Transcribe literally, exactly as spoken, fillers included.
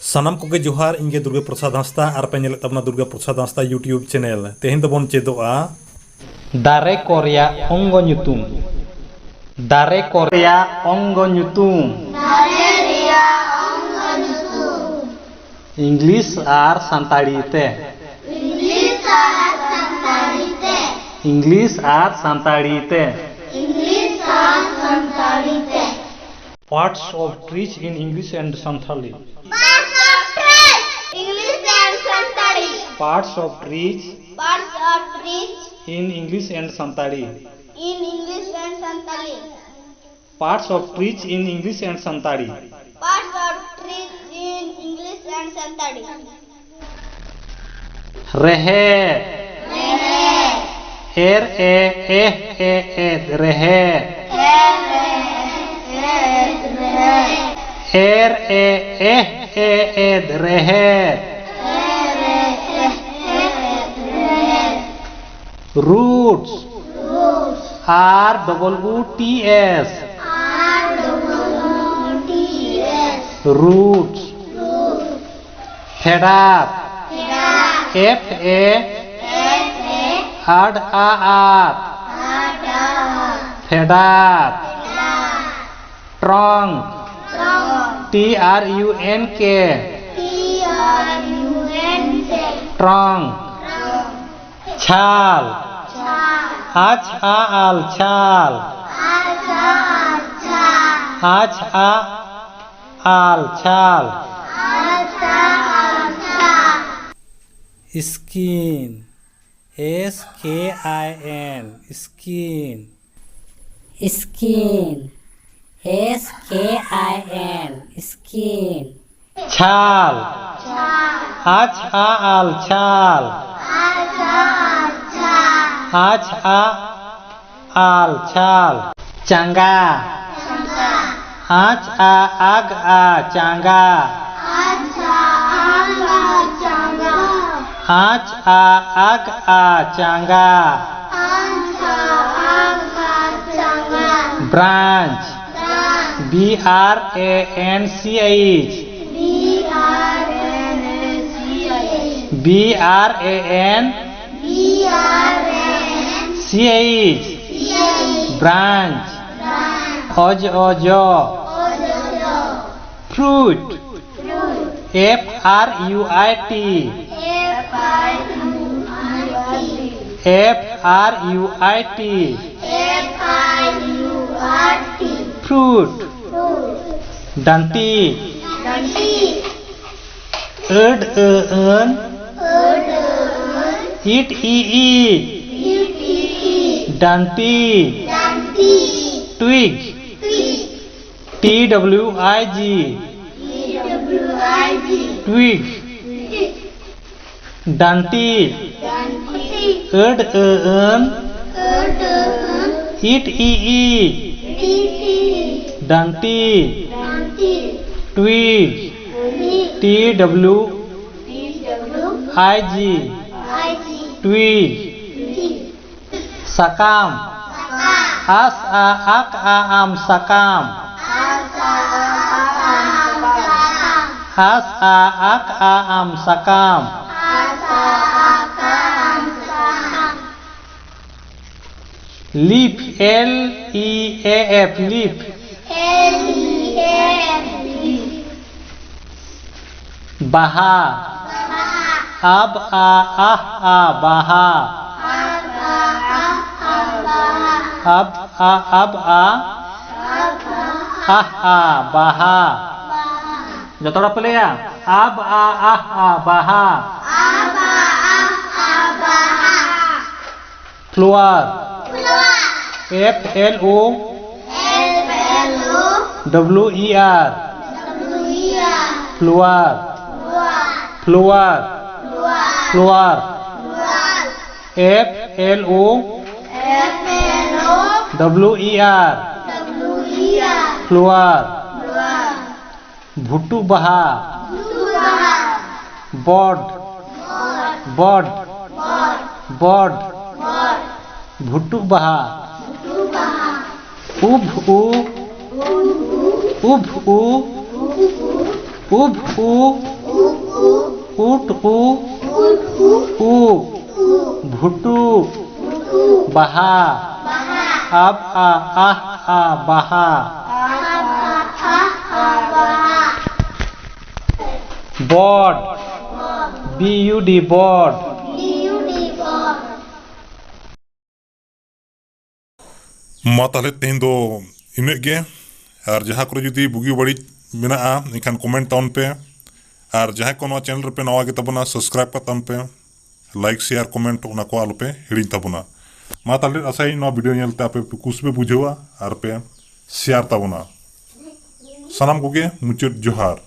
ᱥᱟᱱᱟᱢ ᱠᱚᱜᱮ ᱡᱚᱦᱟᱨ, ᱤᱧ ᱜᱮ ᱫᱩᱨᱜᱟᱹ ᱯᱨᱚᱥᱟᱫᱽ ᱦᱟᱸᱥᱫᱟ ᱟᱨ ᱯᱮ ᱧᱮᱞᱮᱫ ᱛᱟᱵᱚᱱᱟ ᱫᱩᱨᱜᱟᱹ ᱯᱨᱚᱥᱟᱫᱽ ᱦᱟᱸᱥᱫᱟ YouTube ᱪᱮᱱᱮᱞ᱾ ᱛᱮᱦᱮᱧ ᱫᱚᱵᱚᱱ ᱪᱮᱫᱚᱜᱼᱟ ᱫᱟᱨᱮ ᱠᱚ ᱨᱮᱭᱟᱜ ᱚᱝᱜᱚ ᱧᱩᱛᱩᱢ᱾ ᱫᱟᱨᱮ ᱠᱚ ᱨᱮᱭᱟᱜ ᱚᱝᱜᱚ ᱧᱩᱛᱩᱢ᱾ ᱫᱟᱨᱮ ᱨᱮᱭᱟᱜ ᱚᱝᱜᱚ ᱧᱩᱛᱩᱢ᱾ ᱤᱝᱞᱤᱥ ᱟᱨ ᱥᱟᱱᱛᱟᱲᱤ ᱛᱮ᱾ ᱤᱝᱞᱤᱥ ᱟᱨ ᱥᱟᱱᱛᱟᱲᱤ ᱛᱮ᱾ ᱤᱝᱞᱤᱥ ᱟᱨ ᱥᱟᱱᱛᱟᱲᱤ ᱛᱮ᱾ ᱤᱝᱞᱤᱥ ᱟᱨ ᱥᱟᱱᱛᱟᱲᱤ ᱛᱮ᱾ Parts of trees in English and Santali. Parts of trees. English and Santali. Parts of trees. Parts of trees. In English and Santali. In English and Santali. Parts of trees in English and Santali. Parts of trees in English and Santali. ᱨᱮᱦᱮᱫ᱾ ᱮᱨ ᱮ ᱮᱦ ᱮ ᱮᱫ, ᱨᱮᱦᱮᱫ᱾ ᱮᱨ ᱮ ᱮᱦ ᱮ ᱮᱫ, ᱨᱮᱦᱮᱫ᱾ Roots. R double O T S. Roots. ᱯᱷᱮᱰᱟᱛ᱾ F A ᱟᱰ ᱟ ᱟᱛ᱾ ᱯᱷᱮᱰᱟᱛ᱾ Trunk. T R U N K. Trunk. ᱪᱷᱟᱞ᱾ ᱟᱪ ᱟ ᱟᱞ, ᱪᱷᱟᱞ᱾ ᱟᱪ ᱟ ᱟᱞ, ᱪᱷᱟᱞ᱾ Skin. S K I N, skin. Skin. S K I N, skin. ᱪᱷᱟᱞ᱾ ᱟᱪ ᱟ ᱟᱞ, ᱪᱷᱟᱞ᱾ ᱟᱪ ᱟ ᱟᱞ, ᱪᱷᱟᱞ᱾ ᱪᱟᱸᱜᱟ᱾ ᱟᱪ ᱟ ᱟᱜ ᱟ, ᱪᱟᱸᱜᱟ᱾ ᱟᱪ ᱟ ᱟᱜ ᱟ, ᱪᱟᱸᱜᱟ᱾ Branch. B R A N C H. B R A N, B R A N, C H, C H, branch, branch, ᱚᱡ ᱚᱡᱚ, ᱚᱡ ᱚᱡᱚ, fruit, fruit, F R U I T, F R U I T, F R U I T, F R U I T, fruit, fruit, ᱰᱟᱱᱴᱤ, ᱰᱟᱱᱴᱤ, ᱟᱹᱰ ᱟᱹ ᱟᱹᱱ, ᱟᱹᱰ ᱟᱹ ᱟᱹᱱ, ᱤᱴ ᱤ ᱤ, ᱤᱴ ᱤ ᱤ, ᱰᱟᱱᱴᱤ, ᱰᱟᱱᱴᱤ, twig, twig, T W I G, T W I G, twig, twig, ᱰᱟᱱᱴᱤ, ᱰᱟᱱᱴᱤ, ᱟᱹᱰ ᱟᱹ ᱟᱹᱱ, ᱟᱹᱰ ᱟᱹ ᱟᱹᱱ, ᱤᱴ ᱤ ᱤ, ᱤᱴ ᱤ ᱤ, ᱰᱟᱱᱴᱤ, ᱰᱟᱱᱴᱤ, twig, twig, T W I G, twig. ᱥᱟᱠᱟᱢ᱾ ᱟᱥ ᱟ ᱟᱠ ᱟ ᱟᱢ ᱥᱟᱠᱟᱢ᱾ ᱟᱥ ᱟ ᱟᱠ ᱟ ᱟᱢ ᱥᱟᱠᱟᱢ᱾ ᱞᱤᱯ, L E A F, lip. L E A F, ᱞᱤᱯ᱾ ᱵᱟᱦᱟ᱾ ᱟᱵ ᱟ ᱟᱦ ᱟ ᱵᱟᱦᱟ᱾ ᱟᱵ ᱟ ᱟᱵ ᱟ, ᱟᱦ ᱟ ᱵᱟᱦᱟ᱾ ᱡᱚᱛᱚ ᱦᱚᱲ ᱯᱮ ᱞᱟᱹᱭᱟ, ᱟᱵ ᱟ ᱟᱦ ᱟ ᱵᱟᱦᱟ᱾ Flower. F L O W E R, flower. Flower. Flower. F L O W E R, flower. ᱵᱷᱩᱴᱩ ᱵᱟᱦᱟ᱾ ᱵᱚᱰ᱾ ᱵᱚᱰ᱾ ᱵᱚᱰ᱾ ᱵᱷᱩᱴᱩ ᱵᱟᱦᱟ᱾ ᱩᱵ ᱩ, ᱩᱵ ᱩ, ᱩᱵ ᱩ, ᱩᱴ ᱩ, ᱩᱵ, ᱵᱷᱩᱴᱩ, ᱵᱟᱦᱟ, ᱟᱵ ᱟ ᱟᱦ ᱟ ᱵᱟᱦᱟ᱾ ᱵᱚᱰ, B U D, ᱵᱚᱰ᱾ ᱢᱟ ᱛᱟᱦᱞᱮ ᱛᱮᱦᱮᱧ ᱫᱚ ᱤᱱᱟᱹᱜ ᱜᱮ᱾ ᱟᱨ ᱡᱟᱦᱟᱸ ᱠᱚᱨᱮ ᱡᱩᱫᱤ ᱵᱩᱜᱤ ᱵᱟᱹᱲᱤᱡ ᱢᱮᱱᱟᱜᱼᱟ, ᱮᱱᱠᱷᱟᱱ comment ᱛᱟᱵᱚᱱ ᱯᱮ᱾ ᱟᱨ ᱡᱟᱦᱟᱸᱭ ᱠᱚ ᱱᱚᱣᱟ channel ᱨᱮᱯᱮ ᱱᱟᱣᱟ ᱜᱮ ᱛᱟᱵᱚᱱᱟ, subscribe ᱠᱟᱜ ᱛᱟᱵᱚᱱ ᱯᱮ᱾ Like, share, comment ᱚᱱᱟ ᱠᱚ ᱟᱞᱚᱯᱮ ᱦᱤᱲᱤᱧ ᱛᱟᱵᱚᱱᱟ᱾ ᱢᱟ ᱛᱟᱦᱞᱮ ᱟᱥᱟᱭᱟᱹᱧ ᱱᱚᱣᱟ video ᱧᱮᱞᱛᱮ ᱟᱯᱮ ᱠᱩᱥᱤ ᱯᱮ ᱵᱩᱡᱷᱟᱹᱣᱟ ᱟᱨ ᱯᱮ share ᱛᱟᱵᱚᱱᱟ᱾ ᱥᱟᱱᱟᱢ ᱠᱚᱜᱮ ᱢᱩᱪᱟᱹᱫ ᱡᱚᱦᱟᱨ᱾